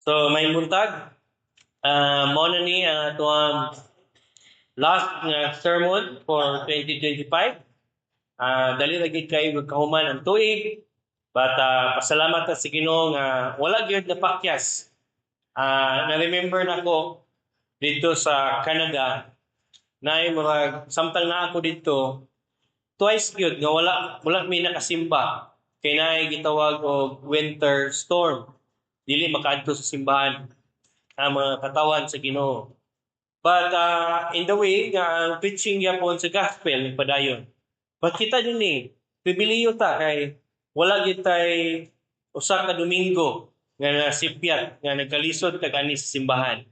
So maayong buntag. Mao na ni ang atoang last nga sermon for 2025. Dali ra gid kayo kahuman ang tuig. But pasalamat ta sa Ginoo nga wala gyud napakyas. Na-remember nako dito sa Canada na murag samtang na ako dito, twice gyud nga wala mi nakasimba kay naay gitawag og winter storm, dili makaadto sa simbahan ang mga katawan sa Ginoo. But in the way nga ang preaching gyapon sa gospel padayon. But kita din ni pribilehiyo ta kay wala gyud tay usa ka Domingo nga nasipyat nga nagkalisod ka gani sa simbahan.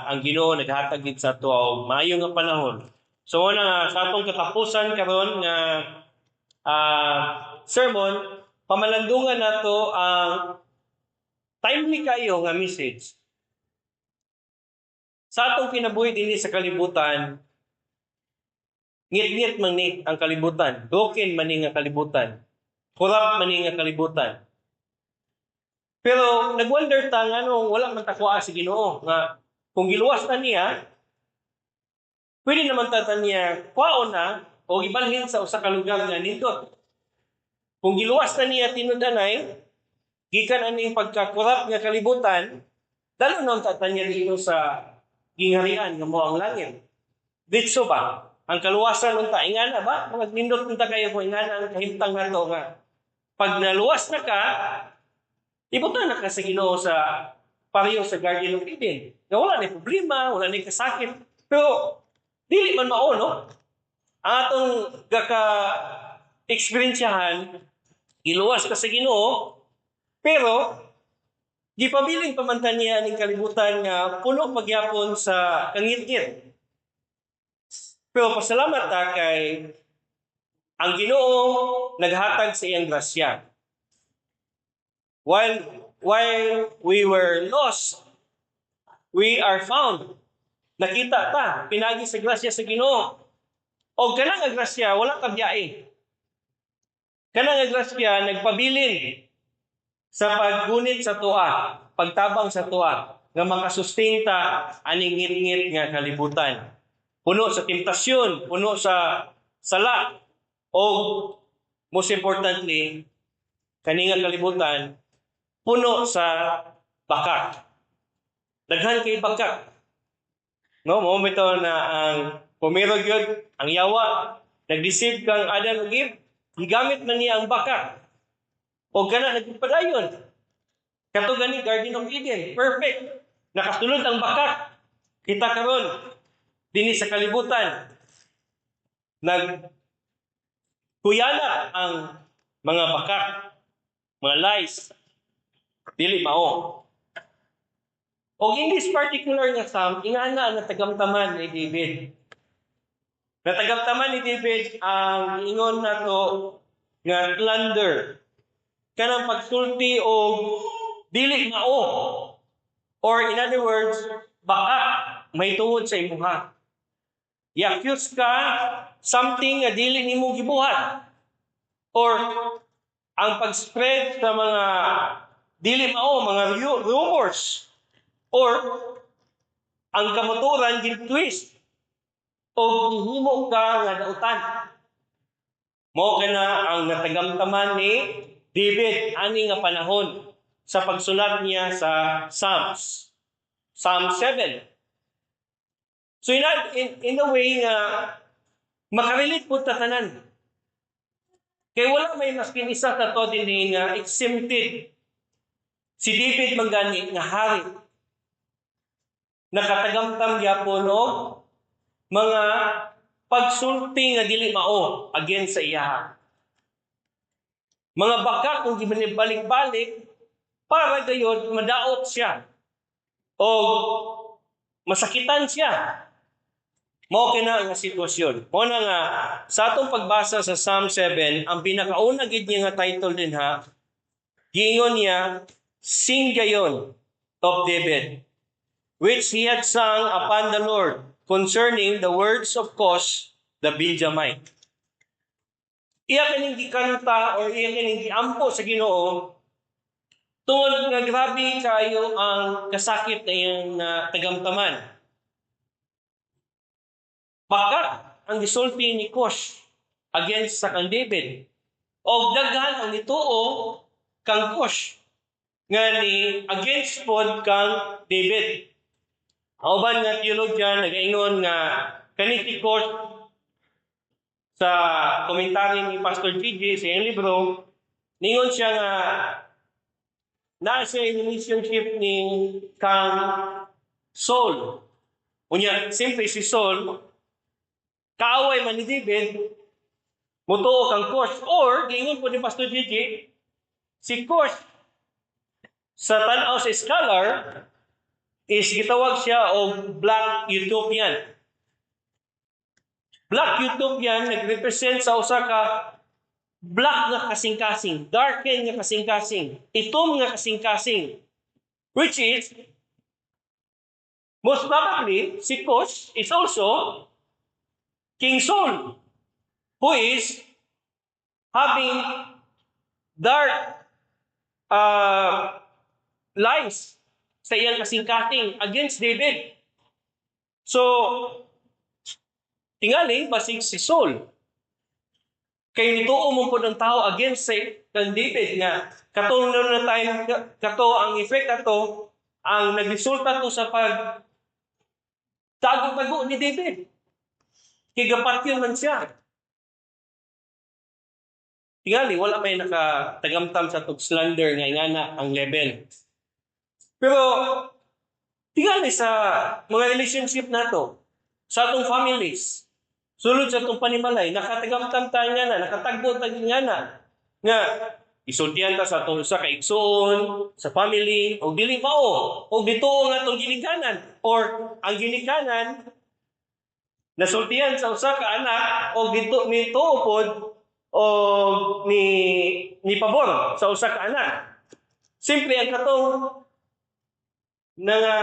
Ang Ginoo naghatag gid sa ato og maayo nga panahon. So una nga sa atong katapusan karon nga sermon, pamalandungan nato ang timely kayo nga message. Sa atong kinabuhi dinhi sa kalibutan, ngit-ngit man ni ang kalibutan, broken man ni nga kalibutan, corrupt man ni nga kalibutan. Pero nagwonder ta nganong wala man ta kuhaa sa Ginoo nga kung giluwas na niya, pwede naman ta niya kuhaon na o ibalhin sa usa ka lugar nga nindot. Kung giluwas na niya tinud-anay, gikan aning pagka-corrupt nga kalibutan, dalo na ta niya dito sa gingharian nga mao ang langit. Ditso ba? Ang kaluwasan unta ingana ba? Mga nindot unta kayo kung ingana ang kahimtang nato nga pag naluwas na ka, ibutang na ka sa Ginoo sa pareho sa Garden of Eden. Nga wala ni problema, wala ni kasakit. Pero dili man mao, no? Ang atong gaka eksperyensyahan, giluwas ka sa Ginoo, pero gipabilin pa man ta niya ning kalibutan nga puno pagyapon sa kangitngit. Pero pasalamat ta kay ang Ginoo naghatag sa iyang grasya. While we were lost, we are found. Nakita ta pinagi sa grasya sa Ginoo. O kanang nga grasya wala kabiyae. Kanang nga grasya nagpabilin sa paggunit sa atoa, pagtabang sa atoa nga makasustain ta aning ngit-ngit nga kalibutan. Puno sa temptasyon, puno sa sala, o most importantly, kani nga kalibutan puno sa bakak. Daghan kay bakak. No, mao bitaw na ang pumero gyud ang yawa nag-deceive kang Adam ug Eve, gigamit man niya ang bakak. O kana nagpadayon. Kato gani Garden of Eden, perfect. Nakasulod ang bakak. Kita karon dinhi sa kalibutan nag kuyanap ang mga bakak, mga lies, dili mao. O in this particular nga psalm, ingana ang natagamtaman ni David. Natagamtaman ni David ang ingon nato nga slander. Kanang pagsulti og dili mao. Or in other words, bakak may tungod sa imuha. I-accuse ka something nga dili nimo gibuhat. Or ang pag-spread sa mga dili mao, mga rumors. Or ang kamaturan gin-twist o gihimo ka nga dautan. Mao kana ang natagamtaman ni David ani nga panahon sa pagsulat niya sa Psalms. Psalm 7. So in a way nga makarelate po ta tanan. Kay wala may maskin isa ka to dinhi nga exempted. Si David man gani nga hari, nakatagamtam gyapon og mga pagsulti nga dili mao against sa iyaha. Mga bakak kung gibalik-balik para gayod madaot siya o masakitan siya. Mao kina nga sitwasyon. Mao na nga sa atong pagbasa sa Psalm 7, ang pinakauna gid niya nga title din ha, giingon niya, "Singgayon of David, which he had sung upon the Lord concerning the words of Cush the Benjamite." Iya kaning gikanta or iya kaning giampo sa Ginoo tungod sa mga pagsulti sa Tungod nga grabe kayo ang kasakit na iyang tagamtaman. Bakak ang gisulti ni Cush against sa kang David. Og daghan ang nituo kang Cush nga ni against pod kang David. Ang uban nga theologian nagaingon nga kani si Cush, sa komentary ni Pastor Gigi sa iyang libro, ningon siya nga naa siya relationship ni kang Saul. Unya, siyempre si Saul, kaaway man ni David, mutuo kang Cush. Or, giingon po ni Pastor Gigi, si Cush, sa tan-aw sa scholar, is gitawag siya og Black Ethiopian. Black Ethiopian nagrepresent sa usa ka black nga kasing-kasing, darken nga kasing-kasing, itom nga kasing-kasing, which is, most probably, si Cush is also King Saul, who is having dark lies sa iyang kasing-kasing against David. So, tingali, basig si Saul. Kay nituo man pod ang tao against sa kang David nga katong na time kato ang effect ato ang nagresulta to sa pag tago-tago ni David. Kay gapatyon man siya. Tingali, wala may nakatagamtam sa tug slander nga ingana ang level. Pero tingali sa mga relationship nato, sa atong families, sulod sa atong panimalay, nakatagamtam tayo nga na, nakatagbo tayo nga na, nga isultihan ta sa atong sa kaigsoon, sa family, o dili mao, o dito nga atong ginikanan, or ang ginikanan, nasultihan sa usa ka anak, o dito nito pod, o ni pabor sa usa ka anak. Simple ang katong nga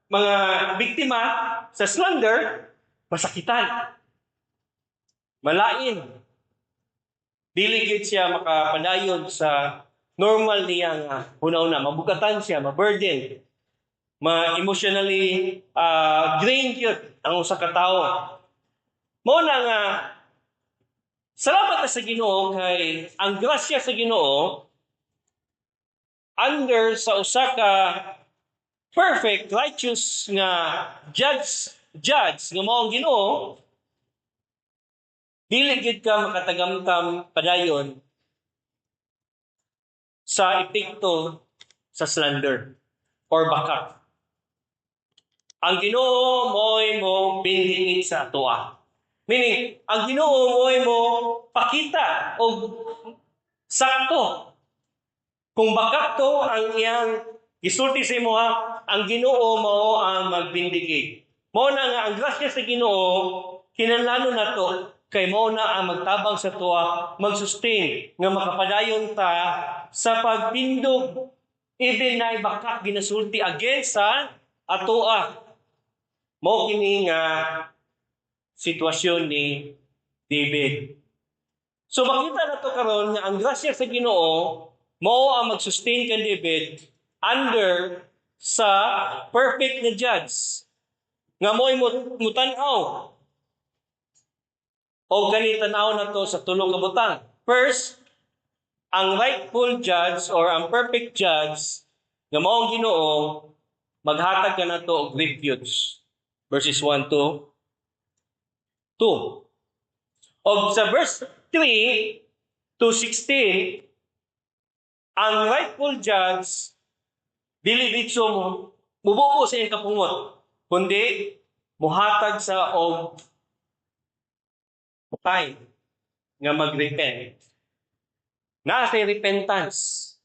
mga biktima sa slander, masakitan. Malain. Dili gyud siya makapadayon sa normal niya nga huna-huna. Mabugatan siya, ma-burden, ma-emotionally drained yun ang usa ka tawo. Mao na nga salamat na sa Ginoo kay ang grasya sa Ginoo under sa usa ka perfect righteous nga judge nga mao ang Ginoo, dili gid ka makatagamtam padayon sa epekto sa slander or bakak. Ang Ginoo mo'y mo vindicate sa atoa. Meaning, ang Ginoo mo'y mo pakita og sakto. Kung bakak to ang iyang gisulti sa imo, ang Ginoo mao ang mag-vindicate. Mao na nga ang grasya sa Ginoo kinahanglanon nato kay mao na ang magtabang sa tuwa, mag-sustain nga makapadayon ta sa pagtindog even na bakak ginasulti against sa atoa. Mao kini nga sitwasyon ni David. So makita na to karon nga ang grasya sa Ginoo mao ang mag-sustain kang David under sa perfect na judge nga mo'y mutan-aw o kani tan-aw na to sa tulo ka butang. First, ang rightful judge or ang perfect judge nga mao ang Ginoo maghatag ka nato og refuge. Verses 1 to 2. Og sa verse 3 to 16, ang rightful judge dili ditso mo mububo sa iyang kapungot, kundi muhatag sa og time nga mag-repent. Naa sa repentance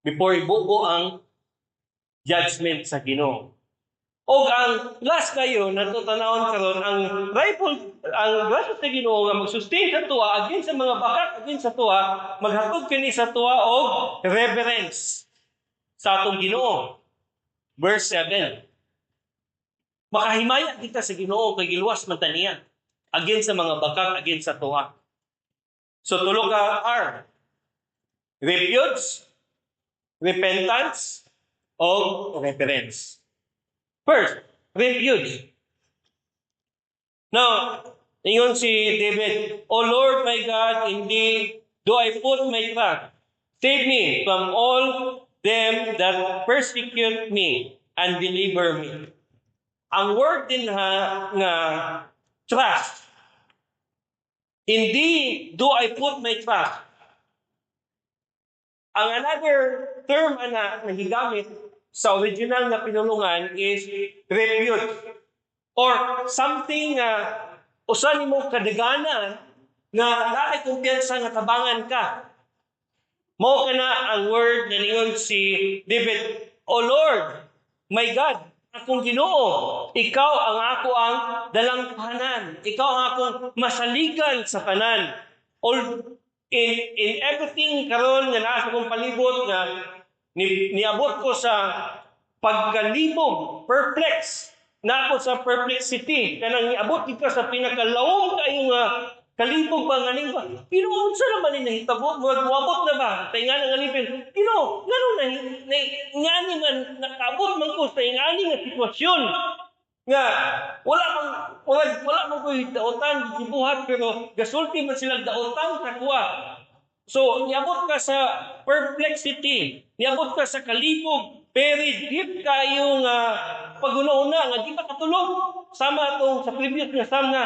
before ibubo ang judgment sa Ginoo. Og ang last kayo natutanawon karon, ang rightful, ang grasya sa Ginoo nga mag-sustain sa tuwa against sa mga bakak against sa tuwa, maghatod kini sa tuwa og reverence sa atong Ginoo. Verse 7. Makahimaya kita sa Ginoo kay giluwas man ta niya against sa mga bakak against sa tuwa. So tulo ka R. Refuge, Repentance o reverence. First, refuge. Now, ingon si David, "O Lord my God, in thee do I put my trust. Save me from all them that persecute me and deliver me." Ang word dinha nga trust. "In thee do I put my trust." Ang another term ana na gigamit sa original nga pinulungan is refuge or something nga usa nimo kadaganan nga naa kay kumpiyansa nga tabangan ka. Mao kana ang word na niingon si David, "O Lord, my God, akong Ginoo, ikaw ang ako ang dalangpanan, ikaw ang akong masaligan sa tanan." All in everything karon nga naa sa akong palibot nga niabot ko sa pagkalibog, perplex, na ako sa perplexity, kanang niabot ka sa pinakalawom kayo nga kalibog ba nga ning ba. Ginoo, unsa naman ni nahitabo? Murag moabot na ba? Taingan nga level. Ginoo, ngano na ngani man nakaabot man ko sa ingani nga sitwasyon nga wala man ko'y daotan gibuhat pero gasulti man sila daotan sa kuha. So, niabot ka sa perplexity, niabot ka sa kalibog, very deep kayo nga paguna-una nga di ka katulog. Sama atong sa previous nga psalm nga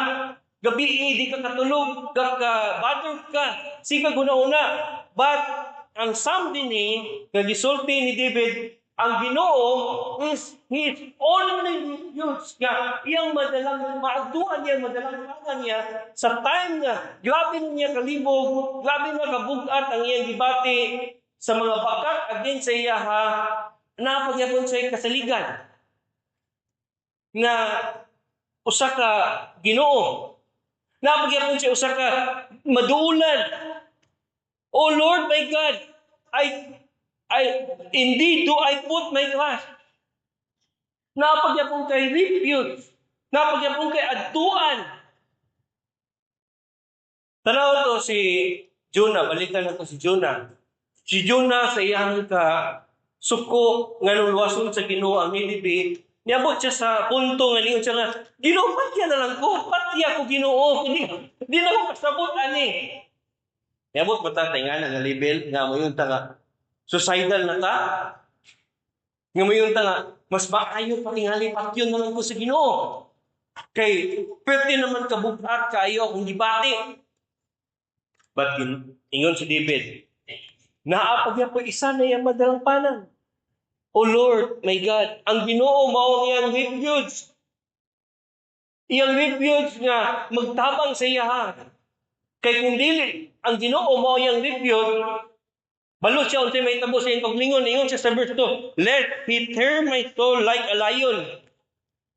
gabi di ka katulog, ka bothered ka, sige guna-una. But ang psalm dinhi nga gisulti ni David, ang Ginoo is his only refuge nga iyang madalang maadtuan niya, madalang niya sa time nga grabe niya kalibog, grabe na kabugat ang iyang gibati sa mga bakat against sa iya ha, naa pa gyapon siya kasaligan nga usa ka Ginoo. Naa pa gyapon siya usa ka maduulan. "Oh Lord my God, I in thee do I put my trust." Naa pa gyapon kay refuge. Naa pa gyapon kay adtuan. Tanaw to si Jonah, balikan na to si Jonah. Si Jonah sa iyang ka suko nga nuluwason sa Ginoo ang Nineveh, niabot siya sa punto nga niingon siya nga, "Ginoo, patya na lang ko, patya ko, Ginoo, di na ko kasabot ani." Niabot ba ta nga nga level nga moingon ta nga suicidal na ta? Nga moingon ta nga mas maayo pa tingali patyon na lang ko sa Ginoo. Kay pwede naman kabugat kaayo akong gibati. But ingon si David, naa pa gyapon isa na iyang madalangpanan. "O Lord, my God," ang Ginoo mao ang iyang refuge. Iyang refuge nga magtabang sa iya ha. Kay kung dili ang Ginoo mao iyang refuge, balo siya unsay mahitabo sa iyang kaugalingon. Ingon siya sa verse 2, "Let he tear my soul like a lion."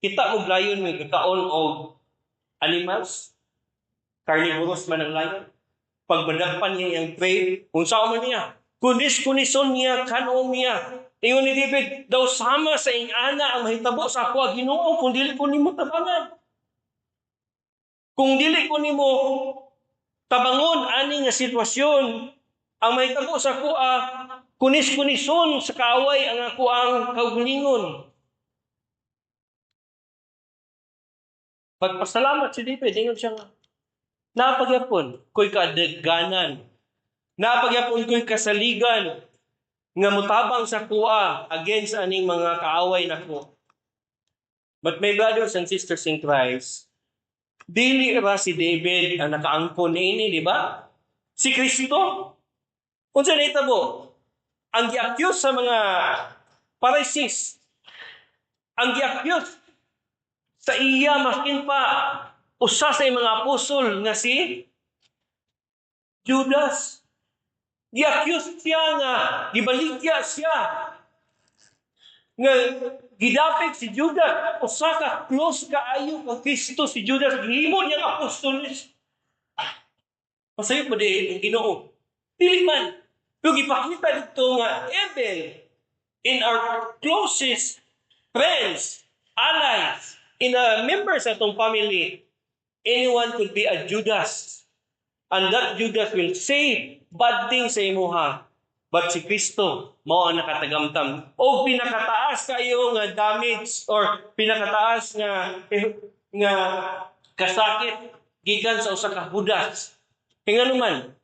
Kita mo lion may kakaon og animals. Carnivorous man ang lion. Pag madakpan niya iyang prey, unsa man niya? Kunis-kunison niya, kanon niya. Ingon ni David, daw sama sa ingana ang mahitabo sa ako, Ginoo, kung dili ko nimo tabangan. Kung dili ko nimo tabangon ani nga sitwasyon, ang mahitabo sa ako, kunis-kunison sa kaaway ang ako ang kaugalingon. Pagpasalamat si David, ingon siya nga, naa pa gyapon ko'y kadaganan. Naa pa gyapon ko'y kasaligan nga mutabang sa kuha against aning mga kaaway nako. But my brothers and sisters in Christ, dili ra si David ang nakaangkon niini, di ba? Si Kristo. Unsa nahitabo? Ang gi-accuse sa mga Pharisees, ang gi-accuse sa iya maskin pa usa sa mga apostol nga si Judas. Gi-accuse siya nga gibaligya siya. Nga gidapit si Judas, usa ka close kaayo kang Kristo si Judas, gihimo niyang apostoles. Pasayop ba di ang Ginoo? Dili man. Pero gipakita dito nga even in our closest friends, allies, in a members atong family, anyone could be a Judas. And that Judas will say bad things sa imuha. But si Kristo mao ang nakatagamtam. O pinakataas kayo nga damage or pinakataas nga kasakit gikan sa usa ka Judas. Kay ngano man,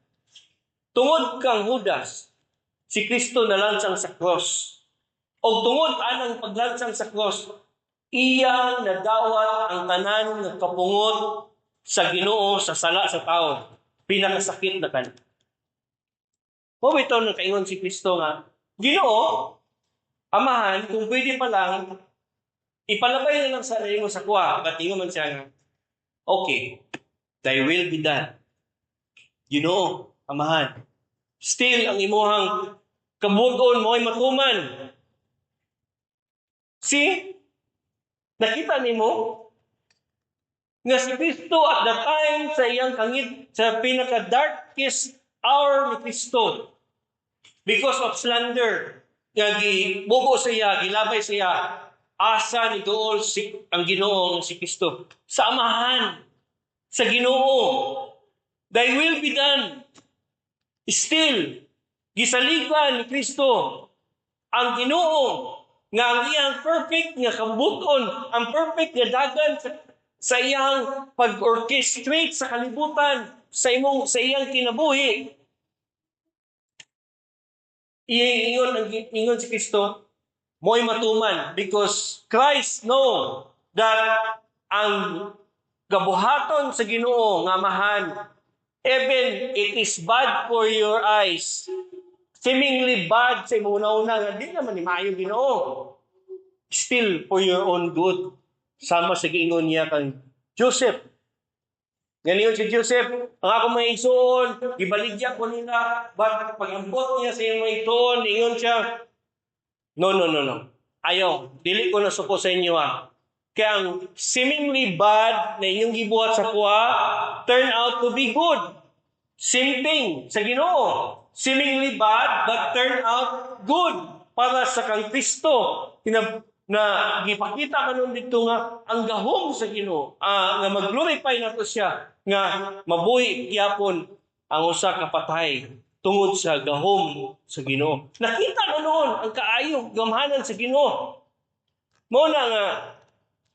tungod kang Judas, si Kristo nalansang sa cross. O tungod anang paglansang sa cross, iyang nadawat ang tanan nga kapungot sa Ginoo sa sala sa tao. Pinakasakit na kan. Mao bitaw nang kaingon si Kristo nga, "Ginoo, Amahan, kung pwede pa lang, ipalabay na lang sa imo sa kuha." But ingon man siya nga, "Okay, thy will be done. Ginoo, Amahan." Still, ang imuhang kabuoton mao'y matuman. See? Nakita nimo nga si Kristo at the time sa iyang kangit, sa pinaka-darkest hour ni Kristo, because of slander nga gibubo sa iya, gilabay sa iya, asa ni duol si ang Ginoo, si Kristo? Sa Amahan, sa Ginoo. "Thy will be done." Still, gisaligan ni Kristo ang Ginoo nga ang iyang perfect nga kabuton, ang perfect nga dagan sa iyang pag-orchestrate sa kalibutan, sa iyang kinabuhi. Ingon si Kristo, mo'y matuman, because Christ know that ang gabuhaton sa Ginoo nga Amahan, even it is bad for your eyes, seemingly bad sa imong una nga di naman ni maayo Ginoo, still for your own good, sama sa giingon niya kang Joseph. Ganiyon si Joseph, "Ang akong mga igsoon, gibaligya ko nila." But pag-ambot niya sa iyang mga igsoon, ingon siya, "No, no, no, no. Ayaw, dili ko nasuko sa inyo ah. Kaya ang seemingly bad na inyong gibuhat sa kuha, turn out to be good." Same thing sa Ginoo. Seemingly bad, but turn out good para sa kang Kristo. Na gipakita kanon dito nga ang gahom sa Ginoo, nga mag-glorify nato siya nga mabuhi gyapon ang usa ka patay tungod sa gahom sa Ginoo. Nakita na noon ang kaayo gamhanan sa Ginoo. Mao na nga,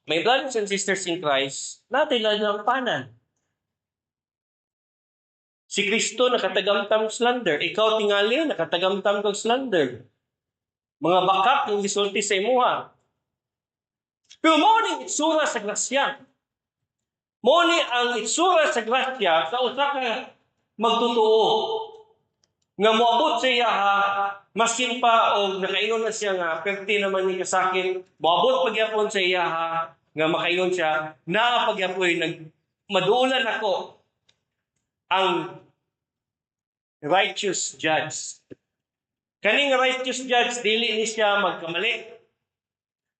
my brothers and sisters in Christ, natin lang panan. Si Kristo nakatagamtam slander. Ikaw tingali nakatagamtam kag slander. Mga bakak yung gisulti sa imuha. Pero mao ni itsura sa grasya. Mao ni ang itsura sa grasya sa usa ka magtotoo nga moabot sa iya ha, maskin pa og nakaingon na siya nga perti naman ni kasakit, moabot pagyapon sa iya ha nga makaingon siya naa pagyapoy nag maduulan ako ang righteous judge. Kaning righteous judge, dili ni siya magkamali.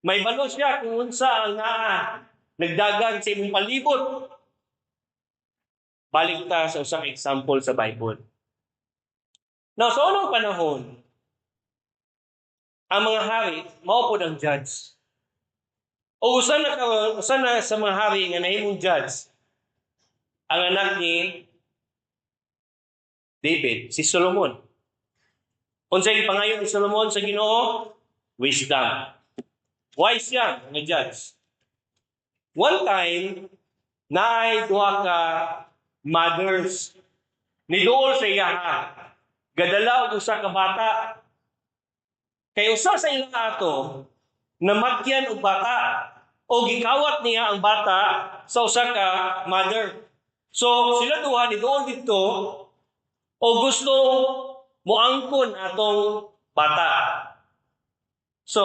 May balo siya kung unsa ang naa nagdagan sa imong palibot. Balik ta sa usang example sa Bible. Now, sa unang panahon, ang mga hari, mao pod ang judge. O usa na sa mga hari nga nahimong judge, ang anak ni David, si Solomon. Unsay gipangayo ni Solomon sa Ginoo? Wisdom. Wise siya nga judge. One time, naay duha ka mothers niduol sa iya. Gadala og usa ka bata. Kay usa sa ilang ato namatyan og bata o gikawat niya ang bata sa usa ka mother. So sila duha niduol didto o gusto moangkon atong bata. So,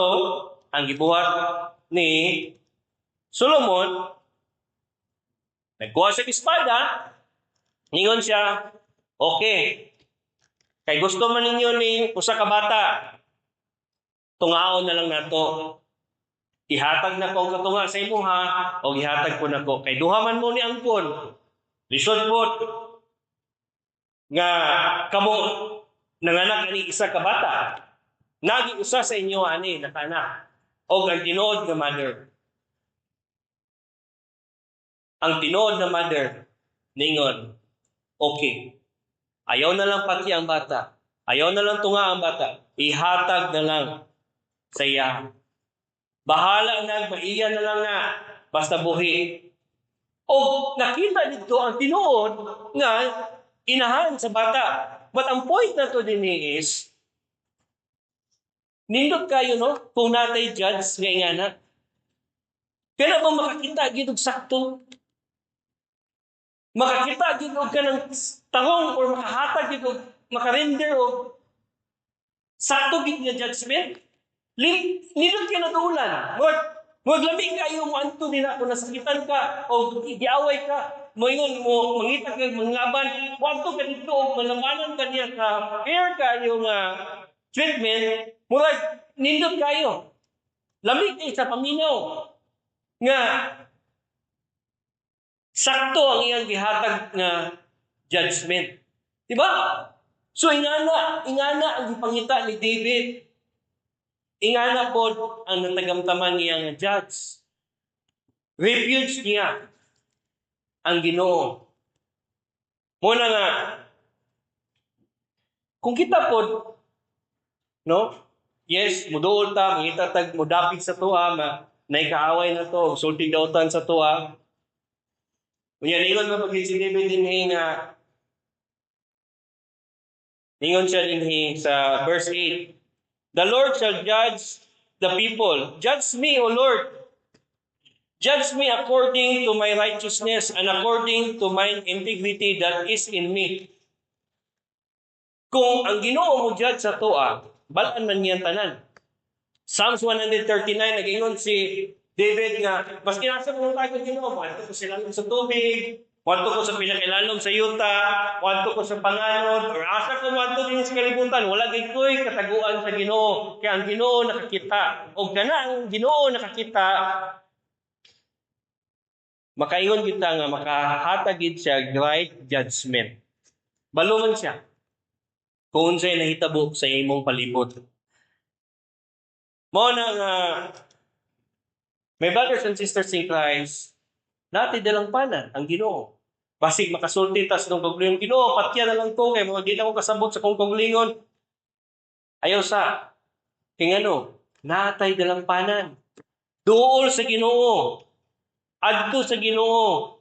ang gibuhat ni Solomon, nagkuha siya espada, ningon siya, "Okay, kay gusto man ninyo ni usa ka bata, tungaon na lang nato. Ihatag na ko ang katunga sa imuha, o ihatag ko nako. Kay duha man mo ni angkon, lisod po nga kamo nanganak ani isa ka bata. Nagi usa sa inyo ani nakaanak." Og ang tinuod nga mother, ang tinuod na mother ningon, "Okay. Ayaw na lang pati ang bata." Ayaw na lang tunga ang bata. Ihatag na lang sa iya. Bahala na, maiya na lang na. Basta buhi. O nakita dito ang tinuod nga inahan sa bata. But ang point na to din is, nindot kayo, no, kung natay judge nga ingana. Kaya ba makakita gid og sakto? Makakita gid og kanang tahong or makahatag gid og makarender og sakto gid nga judgment? Nindot kayo naduulan. Murag lami kayo mo anto nila kung nasakitan ka o giaway ka. Moingon mo, mangita ka manglaban, mo ka dito og malanganan ka niya ka fair kayo nga treatment, murag nindot kayo. Lami kay sa paminaw nga sakto ang iyang gihatag nga judgment. Di ba? So ingana ang gipangita ni David. Ingana pod ang natagamtaman niya nga judge. Refuge niya ang Ginoo. Muna nga kung kita pod, no? Yes, muduol ta, mangita tag mudapig sa tuwa, ma naikaaway na to, sulti dautan sa tuwa. Unya ningon man pag si David dinhi nga ningon siya dinhi sa verse 8, "The Lord shall judge the people. Judge me, O Lord. Judge me according to my righteousness and according to mine integrity that is in me." Kung ang Ginoo mo judge sa tuwa, balaan man niya tanan. Psalms 139, nag-ingon si David nga, maski nasa mong tayo Ginoo, moadto ko sa ilalom sa tubig, moadto ko sa pinakailalom sa yuta, moadto ko sa panganod, or asa ko moadto din sa kalibutan, wala gid ko'y kataguan sa Ginoo. Kaya ang Ginoo nakakita. O kana ang Ginoo nakakita, makaingon kita nga makahatag gid siya right judgment. Balo man siya kung unsay nahitabo sa imong palibot. Mao na nga, my brothers and sisters in Christ, natin dalangpanan ang Ginoo. Basig makasulti tas nung kaugalingon, "Ginoo, patya na lang ko kay mga di na ko kasabot sa kong kaugalingon." Ayaw sa. Kay ngano, natay dalangpanan. Duol sa Ginoo. Adto sa Ginoo.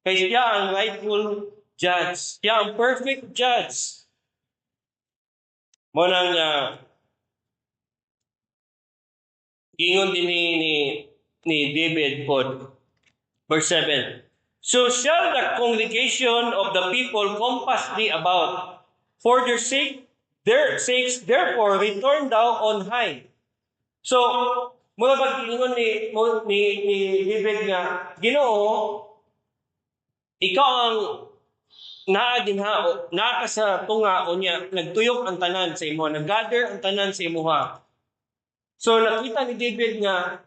Kay siya ang rightful judge. Siya ang perfect judge. Mo nang gingon din ni David pod, verse 7, "So shall the congregation of the people compass thee about. For their sakes therefore return thou on high." So mura pag ingon ni David nga, "Ginoo, ikaw ang naa dinha o naa ka sa tunga, unya nagtuyok ang tanan sa imo, naggather ang tanan sa imuha." So nakita ni David nga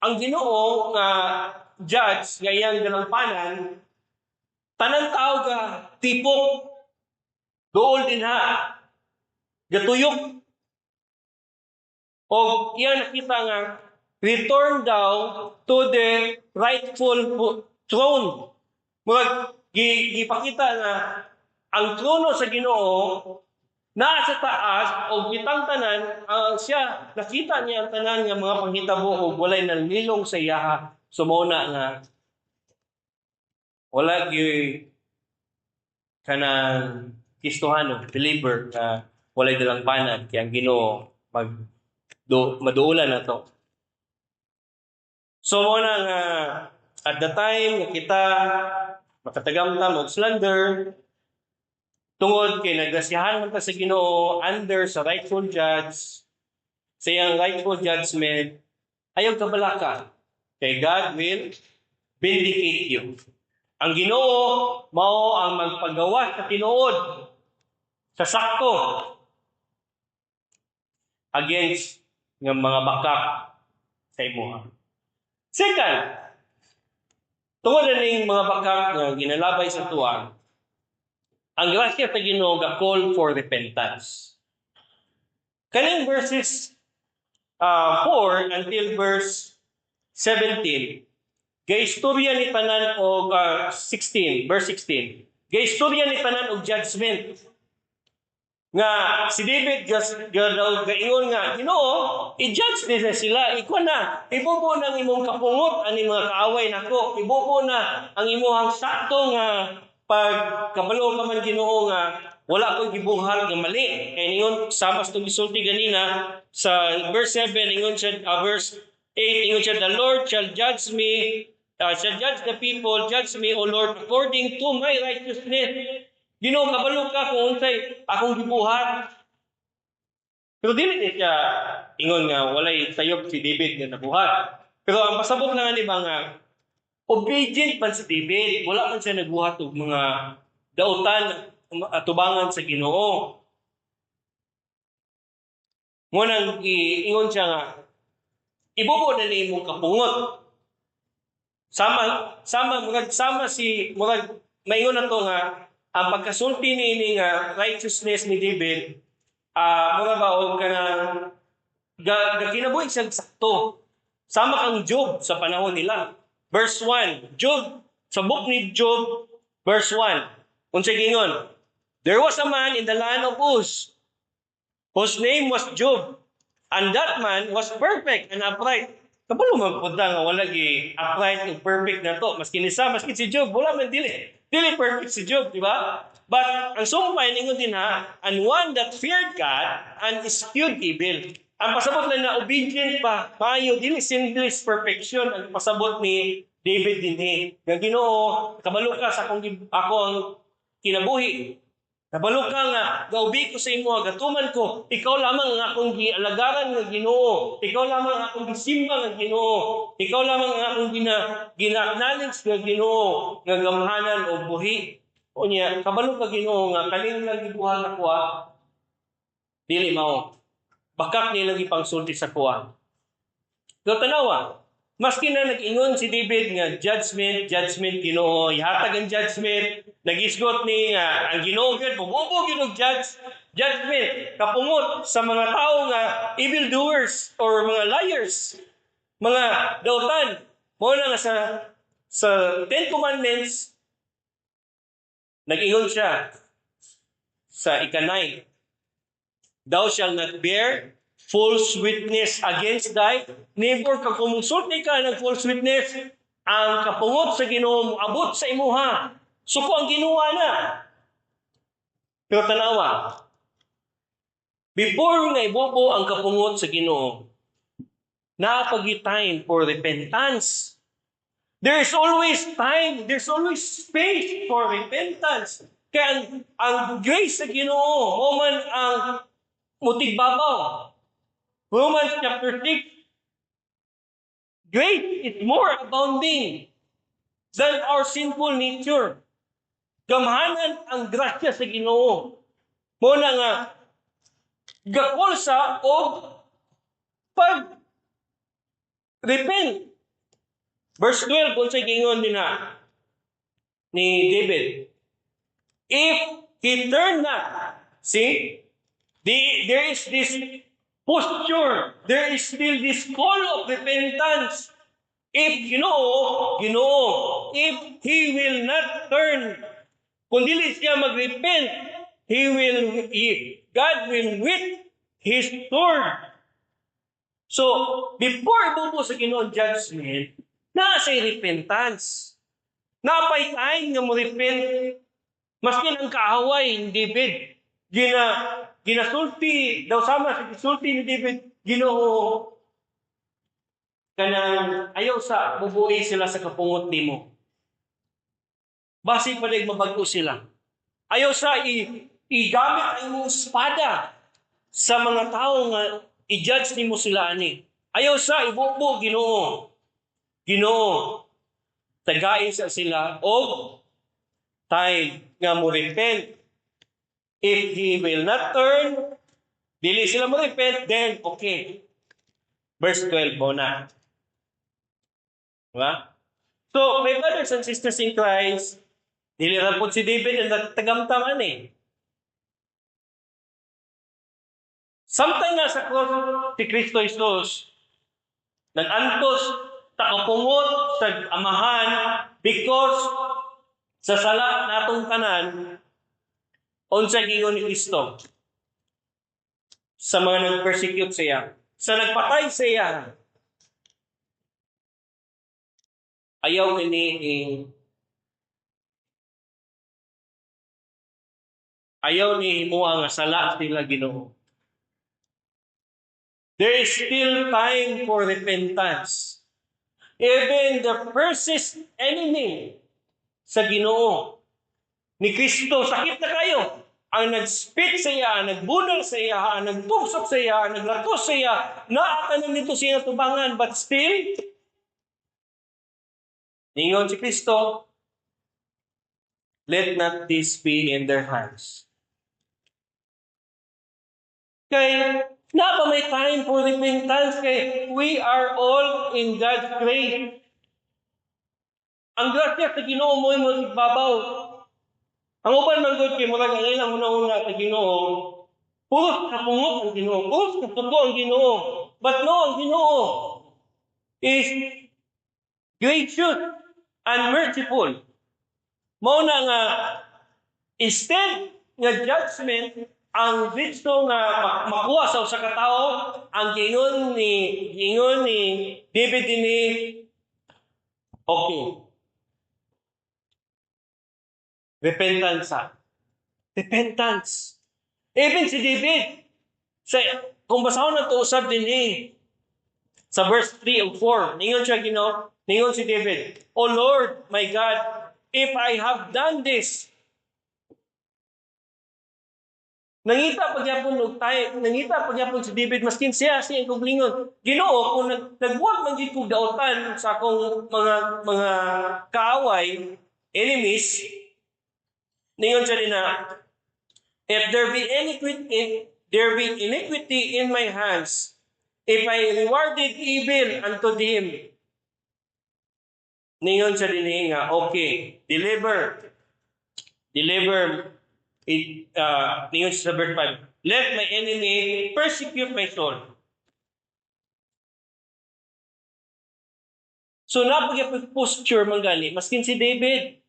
ang Ginoo nga judge nga iyang dalampanan, tanan tao ga tipok duol dinha, gatuyok, og iya nakita nga return daw to the rightful throne. Murag gipakita nga ang trono sa Ginoo naa sa taas og kitang tanan ang siya, nakita niya ang tanan nga mga panghitabo og walay nalilong sa iyaha. So mao na nga wala gyud kanang Kristohano, believer nga walay dalangpanan kay ang Ginoo mag do, maduulan na to. So mo na nga at the time nga kita makatagamtam og slander tungod kay nagrasyahan man ta sa Ginoo under sa rightful judge, sa iyang rightful judgment, ayaw kabalaka kay God will vindicate you. Ang Ginoo mao ang magpagawa sa tinuod, sa sakto, against nga mga bakak sa imuha. Second, tungod na ning mga bakak nga ginalabay sa tuwa, ang grasya sa Ginoo ga call for repentance. Kaning verses 4 until verse 17, gaistorya ni tanan og 16, verse 16. Gaistorya ni tanan og judgment. Nga si David gas daw gaingon nga, "Ginoo, i-judge nila sila, ikaw na, ibubo ng imong kapungot ani mga kaaway nako, ibubo na ang imong sakto nga pagkabalo ka man, Ginoo, nga wala ko gibuhat nga mali." Kay ningon sama sa gisulti ganina sa verse 7, ingon siya, verse 8, ingon siya, "The Lord shall judge me, shall judge the people. Judge me, O Lord, according to my righteousness." Ginoo, kabalo ka kung unsay akong gibuhat. Pero dili ni siya ingon nga walay sayop si David nga nabuhat. Pero ang pasabot lang ani ba nga obedient man si David, wala man siya nagbuhat og mga dautan atubangan sa Ginoo. Mo nang ingon siya nga ibubo na ni imong kapungot. Sama sama murag sama si murag maingon na to nga ang pagkasulti niini nga righteousness ni David, mura ba og kanang ga kinabuhi siya sakto. Sama kang Job sa panahon nila. Verse 1, Job, sa book ni Job, verse 1. Unsay giingon? "There was a man in the land of Uz whose name was Job, and that man was perfect and upright." Kabalo man pud nga wala gi upright ug perfect na to. Maski ni sa, maski si Job, wala man dili. Dili perfect si Job, di ba? But ang sumpay ningon din ha, "and one that feared God and eschewed evil." Ang pasabot lang na obedient pa, maayo, dili sinless perfection ang pasabot ni David dinhi. Nga Ginoo, kabalo ka sa akong ako ang kinabuhi. Kabalo ka nga gaubi ko sa imo, gatuman ko, ikaw lamang ang akong gialagaran nga Ginoo. Ikaw lamang ang akong gisimba nga Ginoo. Ikaw lamang ang akong gina-acknowledge nga Ginoo nga gamhanan o buhi. Unya, kabalo ka, Ginoo, nga kaning lang gibuhat ako ah, dili mao. Bakak nilang ipangsulti sa kuha. Pero tanawa, maski na nag-ingon si David nga judgment, judgment, Ginoo, ihatag ang judgment, nagisgot ni nga ang Ginoo gyud mububo gyud og judgment, kapungot sa mga tao nga evildoers or mga liars, mga dautan. Mo na nga sa Ten Commandments, nag-ingon siya sa ika-9, "Thou shalt not bear false witness against thy neighbor." Kag kung musulti ka ng false witness, ang kapungot sa Ginoo abot sa imuha. Suko ang Ginoo na. Pero tanawa, before nga ibubo ang kapungot sa Ginoo, naa pa gyuy time for repentance. There is always time, there's always space for repentance. Kaya ang grace sa Ginoo, mo man ang mutigbabaw. Romans chapter 6, grace is more abounding than our sinful nature. Gamhanan ang grasya sa Ginoo. Mo na nga gakol sa og pag repent. Verse 12, kung sa gingon din na ni David, "If he turn not," see, there is this posture, there is still this call of repentance. If Ginoo, Ginoo, if he will not turn, kung dili siya mag-repent, God will whet his sword. So, before ibubo sa Ginoo ang judgment, naa say repentance. Napay time nga mo repent. Maskin ang kaaway ni David, ginasulti, daw sama sa gisulti ni David, "Ginoo, kanang ayaw sa bubuhi sila sa kapungot nimo. Basi pa mabago sila. Ayaw sa igamit ang imong espada sa mga tao nga i-judge nimo sila ani. Ayaw sa ibubo, Ginoo. Ginoo, tagain sa sila og time nga mo repent." If he will not turn, dili sila mo repent, then okay. Verse 12 mo na. Diba? So, my brothers and sisters in Christ, dili ra po si David ang nagtagamtaman eh. Samtang nasa cross si Kristo Jesus, nag-antos sa kapungot sa Amahan because sa sala natong tanan, unsa gingon ni Kristo? Sa mga nag-persecute sa iya, sa nagpatay sa iya. Ayaw ini ayaw ni himua nga sala sila, Ginoo. There is still time for repentance. Even the persist enemy sa Ginoo ni Kristo, sakit na kayo. Ang nag-spit sa iya, ang nagbunal sa iya, ang nagtugsok sa iya, ang naglatos sa iya, naatanan nito siya tubangan, but still, ningon si Kristo, "Let not this be in their hands." Kay naa pa may time for repentance kay we are all in God's grace. Ang grasya sa Ginoo mo mo babaw. Ang uban man gud kay murag ang ilang una-una sa Ginoo, puros kapungot ang Ginoo, puros kasuko ang Ginoo. But no, ang Ginoo is gracious and merciful. Mao na nga instead nga judgment ang dito nga makuha sa usa ka tawo, ang giingon ni David dinhi, okay, repentance sa repentance. Even si David sa, kung basahon na to usab dinhi sa verse 3 o 4, ningon siya, Ginoo, ningon si David, "O Lord my God, if I have done this." Nangita pagyapon og tay, nangita pagyapon si David maskin siya siya kaugalingon. "Ginoo, kung nagbuhat man gid kog dautan sa akong mga kaaway, enemies," ningon siya din na, "If there be iniquity in, there be iniquity in my hands, if I rewarded evil unto them." Ningon siya din nga, okay, deliver. Deliver it, ningon siya sa verse 5, "Let my enemy persecute my soul." So napag posture man gani maskin si David.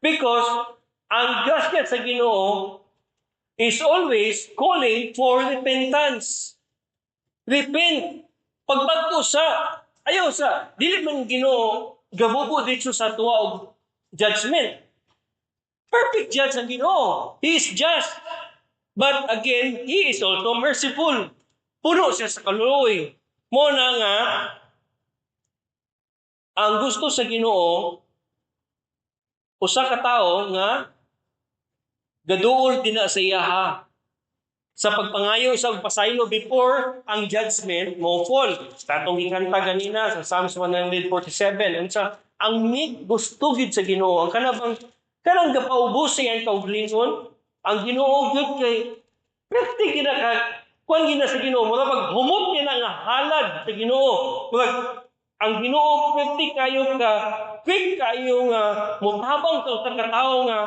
Because ang grasya sa Ginoo is always calling for repentance. Repent. Pagbagko sa, ayaw sa, dili man Ginoo gabubo dito sa tuwa og judgment. Perfect judge ang Ginoo. He is just. But again, He is also merciful. Puno siya sa kaluoy. Mo na nga, ang gusto sa Ginoo, usa ka tawo nga gaduol din na sa iyaha sa pagpangayo sa pasaylo before ang judgment mo fall. Sa atong gikanta ganina sa Psalms 147, unsa ang meek, gusto gid sa Ginoo ang kanabang kanang gapaubos sa iyang kaugalingon. Ang Ginoo gyud kay perti gid ka kuan gid na sa Ginoo, mura pag humot niya na nga halad sa Ginoo. Murag ang Ginoo perti kayo ka quick kayo nga motabang sa usa ka tawo nga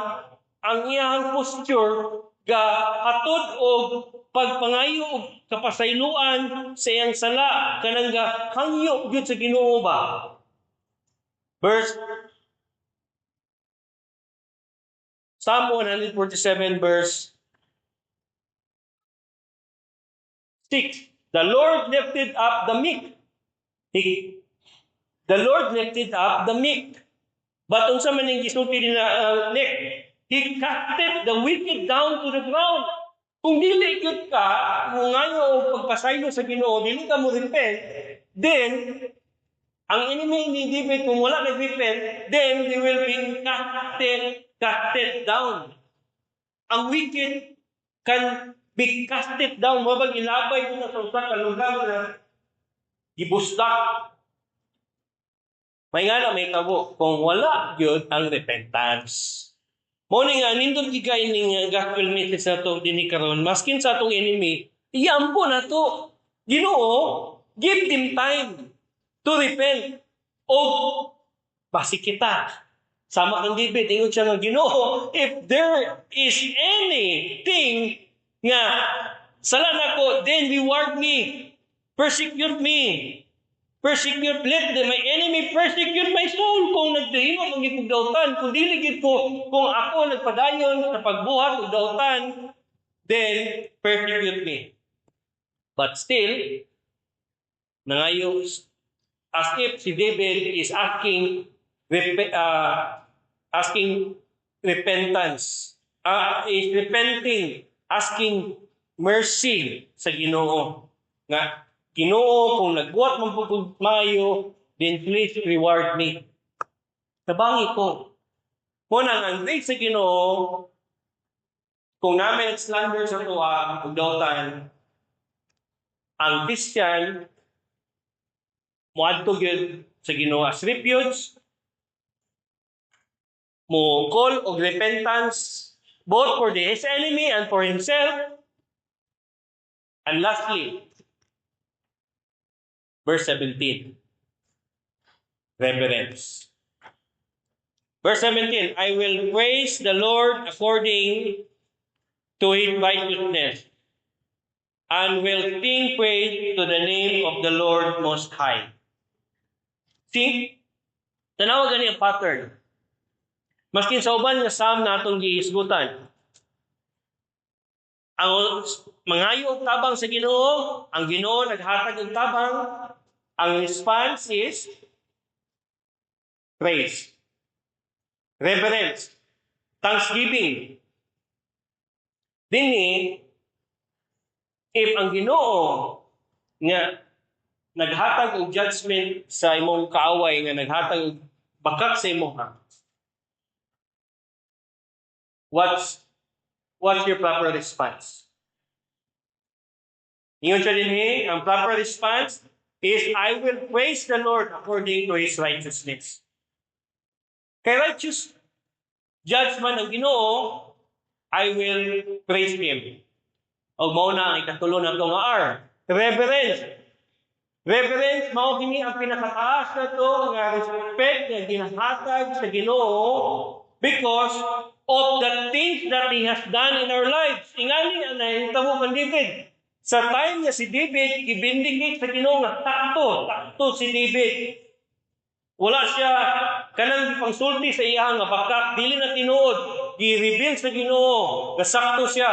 ang iyang posture ga hatod og pagpangayo og kapasayloan sa iyang sala, kanang ga hangyo gyud sa Ginoo ba. Verse Psalm 147 verse 6. The Lord lifted up the meek. The Lord lifted up the meek. But unsa man ning gisulti ni na neck? He casted the wicked down to the ground. Kung dili gyud ka mungayo og pagpasaylo sa Ginoo, dili ka mo repent, then ang enemy ni David, kung wala nag-repent, then they will be casted down. Ang wicked can be casted down. Mabag ilabay mo na sa usa ka lugar na gibusdak. May nga na may tabo kung wala gyud ang repentance. Mo ni nga nindot gid kay ning gospel message na to dinhi karon, maskin sa atong enemy, iampo na to. Ginoo, give them time to repent. O basi kita. Sama kang David, ingon siya nga, "Ginoo, if there is anything nga sala nako, then reward me, persecute me. Persecute, let my enemy persecute my soul." Kung nagdahimo man gyud kog dautan, kung dili gyud ko, kung ako nagpadayon sa pagbuhat og dautan, then persecute me. But still, nangayo as if si David is asking repentance, is repenting, asking mercy sa Ginoo. Nga Ginoo, kung nagbuhat man pud kog maayo, then please reward me. Tabangi ko. Mao nang ang grace sa Ginoo, kung naa may slander sa atoa ug dautan, ang Christian moadto gyud sa Ginoo as refuge, mo call og repentance both for his enemy and for himself. And lastly, verse 17, reverence. Verse 17, "I will praise the Lord according to his righteousness and will sing praise to the name of the Lord Most High." See? Tanawa gani ang pattern. Maskin sa uban nga psalm na atong gihisgutan. Ang mangayo og tabang sa Ginoo, ang Ginoo naghatag og tabang, ang response is praise, reverence, thanksgiving. Dinhi, if ang Ginoo nga naghatag og judgment sa imong kaaway nga naghatag og bakak sa imong, what's your proper response? Ingon siya dinhi, ang proper response is, "I will praise the Lord according to His righteousness." Kay righteous judgment ang Ginoo, I will praise Him. Og mao na ang ikatulo nato nga R, reverence. Reverence, mao kini ang pinakataas nato nga respect nga ginahatag sa Ginoo because of the things that He has done in our lives. Ingani ang nahitabo kang David. Sa time nga si David, gi-vindicate sa Ginoo nga sakto, sakto si David. Wala siya kanang gipangsulti sa iya nga bakak, dili na tinuod. Gi-reveal sa Ginoo nga sakto siya.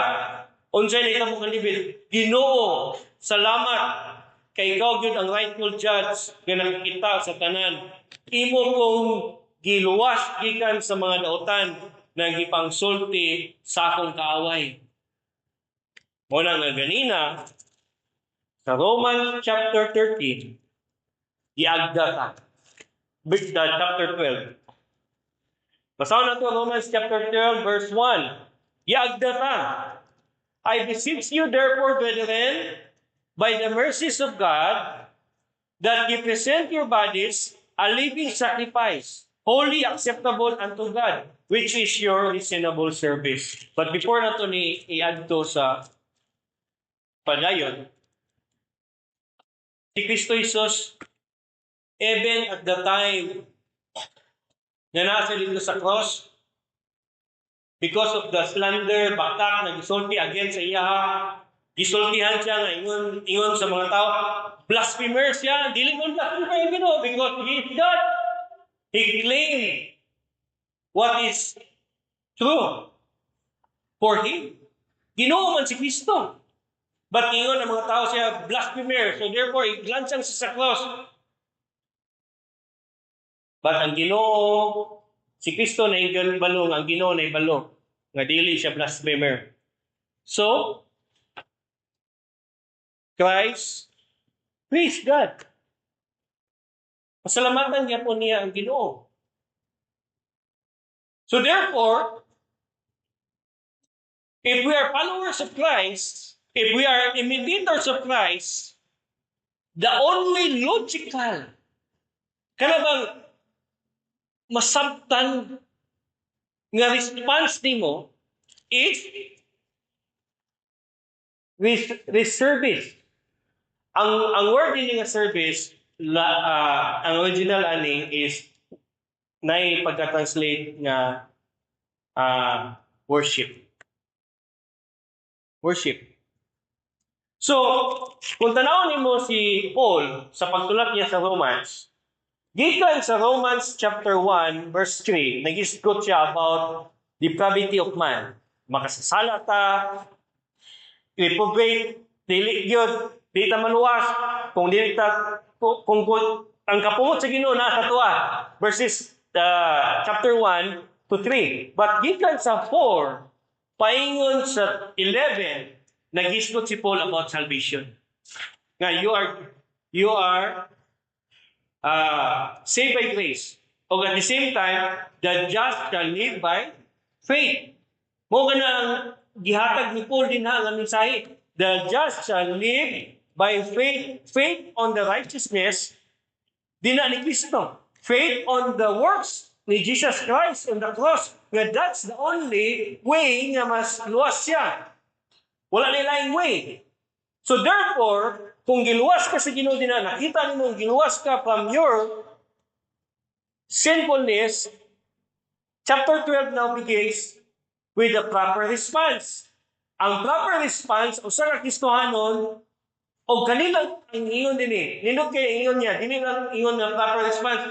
Unsay nahitabo kang David? "Ginoo, salamat kay ikaw gyud ang rightful judge nga nakakita sa tanan. Imo kong giluwas gikan sa mga dautan na gipangsulti sa akong kaaway." Mao na nga ganina sa Romans chapter 13, giagda ta. The chapter 12. Basahon nato Romans chapter 12 verse 1. Giagda ta. "I beseech you therefore, brethren, by the mercies of God, that ye present your bodies a living sacrifice, holy, acceptable unto God, which is your reasonable service." But before nato ni iadto sa padayon, si Kristo Jesus, even at the time na nasa dito sa cross, because of the slander, bakak, na gisulti against sa iya, gisultihan siya nga ingon sa mga tao, blasphemer siya. Dili mo blasphemer ang Ginoo because he is God. He claimed what is true for him. Ginoo man si Kristo. But ingon ang mga tao siya blasphemer? So therefore, iglansang siya sa cross. But ang Ginoo, si Kristo na balo, ang Ginoo na ibalo nga dili siya blasphemer. So, Christ praise God. Pasalamatan niya po niya ang Ginoo. So therefore, if we are followers of Christ, if we are imitators of Christ, the only logical, kana bang masabtan nga response nimo is with service. Ang word ini nga service, ang original ani is nay pagka-translate nga worship. Worship. So, kung tanawon nimo si Paul sa pagsulat niya sa Romans, gikan sa Romans chapter 1 verse 3, nag-isgot siya about depravity of man. Makasasala ta, reprobate, dili gyud, Di ta maluwas kung dili ta kung ang kapungot sa Ginoo naa sa atoa. Verses chapter 1 to 3. But gikan sa 4 paingon sa 11, naghisgot si Paul about salvation. Nga you are saved by grace. O at the same time, the just shall live by faith. Mao kana ang gihatag ni Paul dinha nga mensahe. The just shall live by faith, faith on the righteousness dinha ni Kristo. Faith on the works ni Jesus Christ on the cross. Nga that's the only way nga mas luwas siya. Wala na laing way. So therefore, kung giluwas ka sa Ginoo dinha, nakita nimo giluwas ka from your sinfulness, chapter 12 now begins with the proper response. Ang proper response, usa ka Kristohanon, o kanilang ang ingon dinhi. Nindot kay ingon niya, dili lang ingon nga proper response.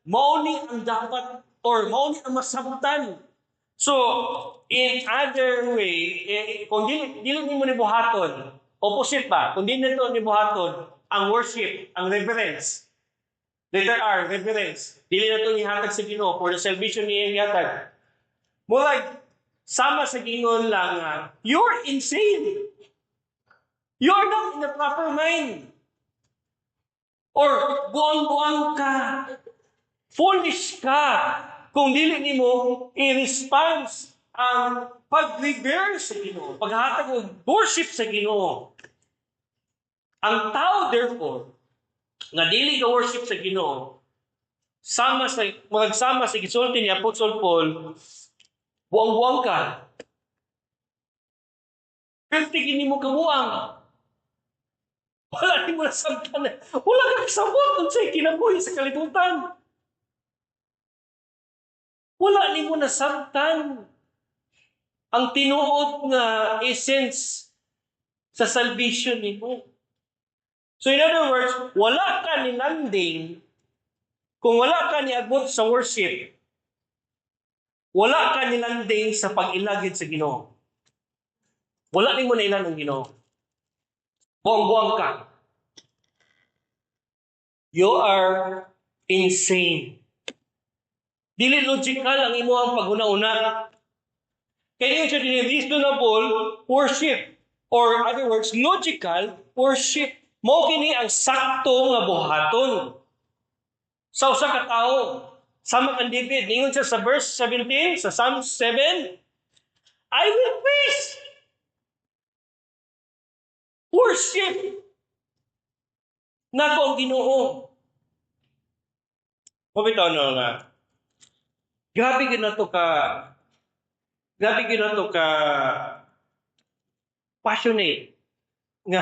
Mao ni ang dapat or mao ni ang masabtan. So, in other way, eh, kung dili nimo ni buhaton, opposite ba? Kung dili nito ni buhaton, ang worship, ang reverence. Letter R, reverence. Dili na ito nihatag sa Ginoo for the salvation niya gihatag. Murag sama sa gingon lang nga, you're insane. You're not in the proper mind. Or buang-buang ka. Foolish ka. Kung dili nimo i-response ang pag-revere sa Ginoo, paghatag og worship sa Ginoo. Ang tao, therefore, nga dili ga worship sa Ginoo, sama sa magsama sa gisulti ni Apostol Paul, buang-buang ka. Perti kini mo kabuang. Wala nimo nasabtan. Wala ka kasabot unsay kinabuhi sa kalibutan. Wala nimo nasabtan ang tinuod nga essence sa salvation nimo. So in other words, wala ka ni landing kung wala ka ni abot sa worship. Wala ka ni landing sa pag-ilagid sa Ginoo. Wala nimo nailan ang Ginoo. Buang-buang ka. You are insane. Dili logical ang imong paghuna-una. Kaya yun siya reasonable worship. Or other words, logical worship. Mao kini ang sakto nga buhaton sa usa ka tawo. Sama kang David, ningon siya sa verse 17, sa Psalm 7, "I will praise." Worship. Nako ang Ginoo. Mabitaw no nga. Grabe gyud na to ka passionate nga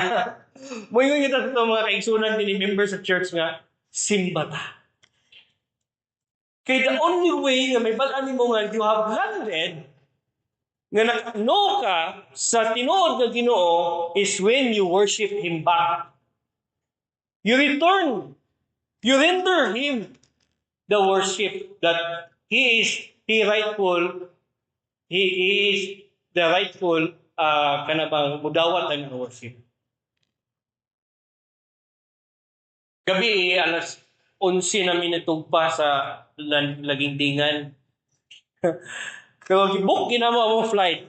moingon kita sa mga kaigsunan din member sa church nga simba ta. Kay the only way nga mahibal-an nimo nga you have landed, nga naka-know ka sa tinuod nga Ginoo, is when you worship Him back. You return. You render Him the worship that He is the rightful kana bang mudawat ang worship. Gabi, alas 11 na minutog pa sa Lagindingan. Pero gibook ginamo among flight.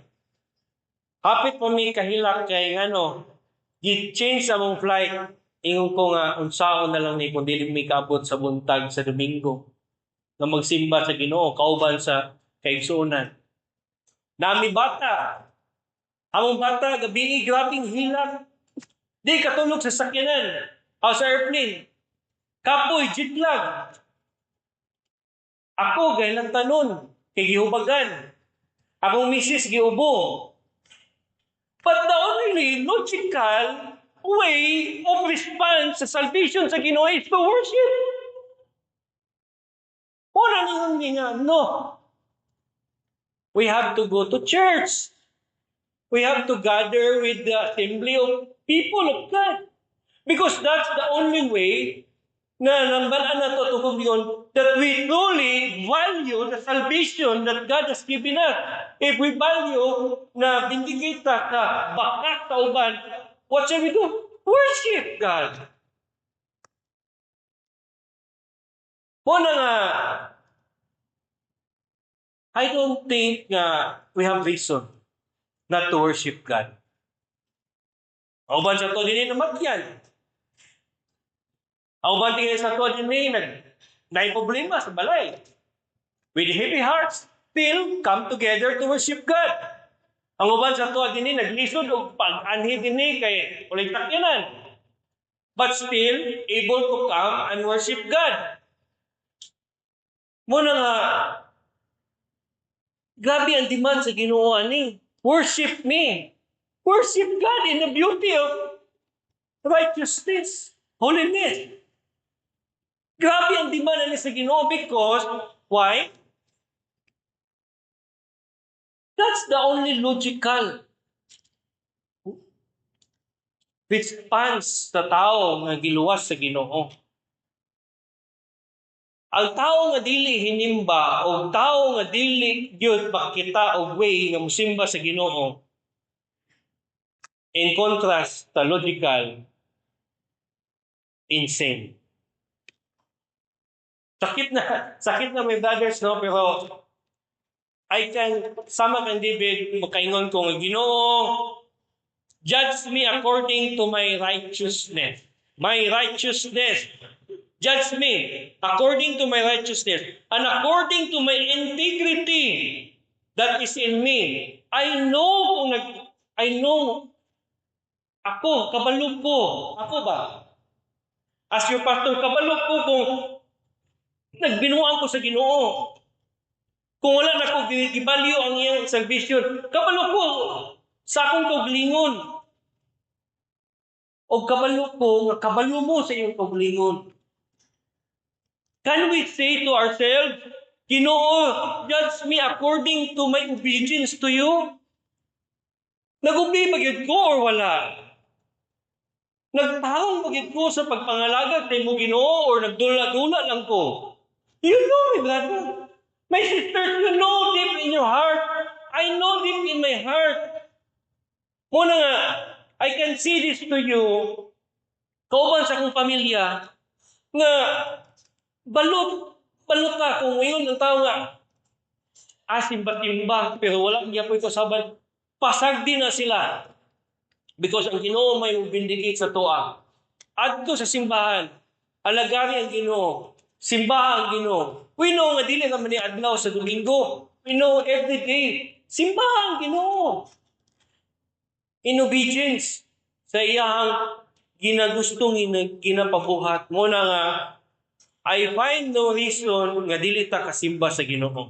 Hapit pa mi kahilak kay ngano, gi-change among flight. Ingon ko nga unsaon na lang ni kung dili mi kaabot sa buntag sa Domingo nga magsimba sa Ginoo kauban sa kaigsuonan. Nami bata. Among bata gabi grabing hilak. Di katulog sa sakyanan o sa airplane. Kapoy, jet lag. Ako gaylang tanon kay gihubagan. Akong misis giubo. But the only logical way of response sa salvation sa Ginoo is to worship. Wala nang nga, no. We have to go to church. We have to gather with the assembly of people of God. Because that's the only way na nambal-an nato tungkol yun that we truly value the salvation that God has given us. If we value na vindicate ta ka, bakak ta uban, what shall we do? Worship God. Mao na nga, I don't think nga we have reason not to worship God. Ang uban sa ato dinhi namatyan. Ang uban tingin sa ato dinhi nag naay problema sa balay. With heavy hearts, still come together to worship God. Ang uban sa ato dinhi naglisod og pag-anhi dinhi kay walay sakyanan. But still able to come and worship God. Mao na nga grabe ang demand sa Ginoo ani. Worship me. Worship God in the beauty of righteousness, holiness. Grabe ang demand ani sa Ginoo because why? That's the only logical response sa tao nga giluwas sa Ginoo. Ang tao nga dili hinimba o tao nga dili gyud makita og way nga musimba sa Ginoo, in contrast sa logical, insane. Sakit na, my brothers, no? Pero I can, sama kang David, makaingon ko nga, "Ginoo, judge me according to my righteousness." My righteousness. Judge me according to my righteousness and according to my integrity that is in me. I know kung nag I know ako, kabalo ko. Ako ba? As your pastor, kabalo ko kung nagbinuang ko sa Ginoo. Kung wala na ko givalue ang iyang salvation, kabalo ko sa akong kaugalingon. O kabalo ko nga kabalo mo sa iyong kaugalingon. Can we say to ourselves, "Ginoo, judge me according to my obedience to you"? Nag-obey ba gyud ko or wala? Nagtarong ba gyud ko sa pagpangalagad kay mo, Ginoo, or nagdula-dula lang ko? You know, my brother. My sisters, you know deep in your heart. I know deep in my heart. Mao na nga, I can see this to you, kauban sa akong pamilya, nga balot, balot ka kung ngayon ang tao nga, ah, simba-timba, pero wala niya po kausaban, pasagdi na sila. Because ang Ginoo may vindicate sa atoa. Adto sa simbahan, alagari ang Ginoo, simbahan ang Ginoo. We know nga dili naman ni adlaw sa Domingo. We know every day, simbahan ang Ginoo. In obedience sa iyahang ginagustong ginapabuhat. Mao na nga I find no reason nga dili ta kasimba sa Ginoo.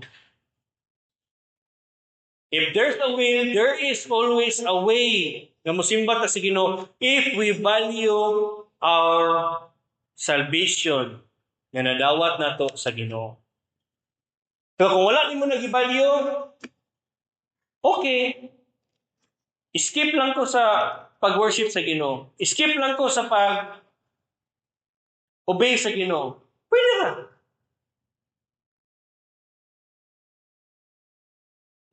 If there's a will, there is always a way nga mosimba ta sa Ginoo if we value our salvation nga nadawat nato sa Ginoo. Pero kung wala nimo nag-value, okay. Skip lang ko sa pag-worship sa Ginoo. Skip lang ko sa pag obey sa Ginoo. Pwede ra.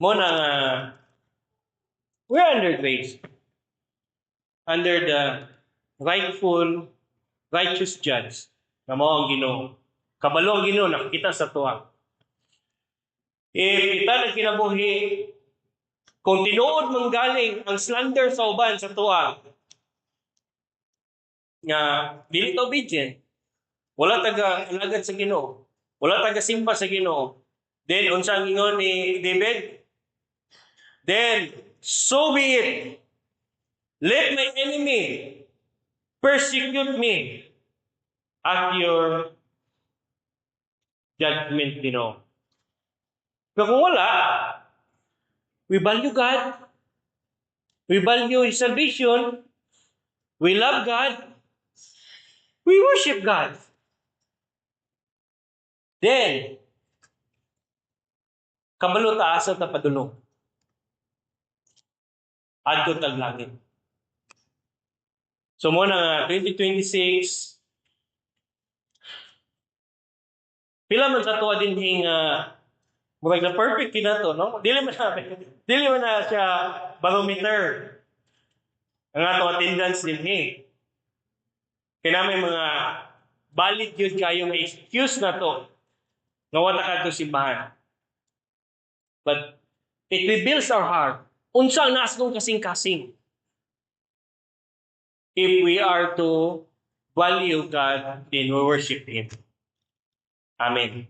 Mao na nga we're under grace. Under the rightful, righteous judge na mao ang Ginoo. Kabalo ang Ginoo, nakakita sa atoa. If kita nagkinabuhi, kung tinuod mang galing ang slander sa uban sa atoa, nga dili ta obedient, wala taga alagad sa Ginoo, wala taga simba sa Ginoo, then unsa ang ingon ni David? "Then so be it. Let my enemy persecute me at your judgment, Ginoo." Pero kung wala, we value God, we value His salvation, we love God, we worship God. Then, kabalo ta asa ta padulong. Adto tag langit. So mao na nga 2026, pila man sa atoa dinhi nga murag na perfect kina to, no? Dili man na siya barometer ang ato attendance dinhi. Kaya may mga valid gyud kayo nga excuse na to nga wala ka simbahan. But it reveals our heart. Unsa ang naa sa atong kasing-kasing? If we are to value God, then we worship Him. Amen.